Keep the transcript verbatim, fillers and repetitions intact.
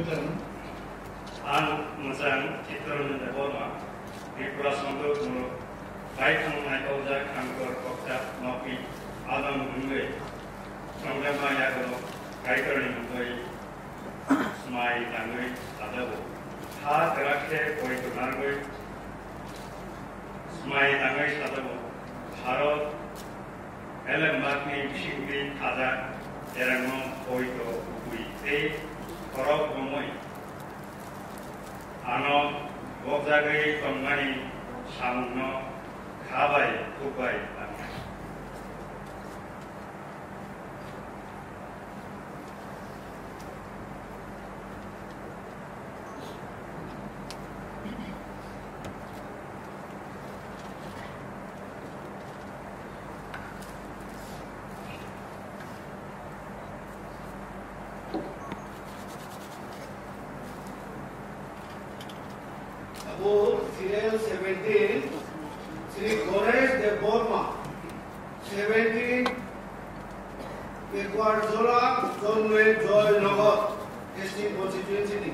Ang mwchang Chittaranjan Debbarma, Tripura Songdok Muruk, baithang naikhaujak Khangkor Kokcha Nokni adong wngwi, Chongrema yago Kaitorni mungwi smai tangwi sajago. Ha kwrak khe poito narwgwi smai tangwi sajago. Bharat Elembakni bisingtwi thajak cherangno poito kubui tei khorok romwi ano gokjagwi tongmani samungno kha bai khuk bai tangkha. Abo serial seventeen, Sri Goresh Debbarma, seventeen, Pekuarjora, Chonmai Joynagar, East Constituency ni.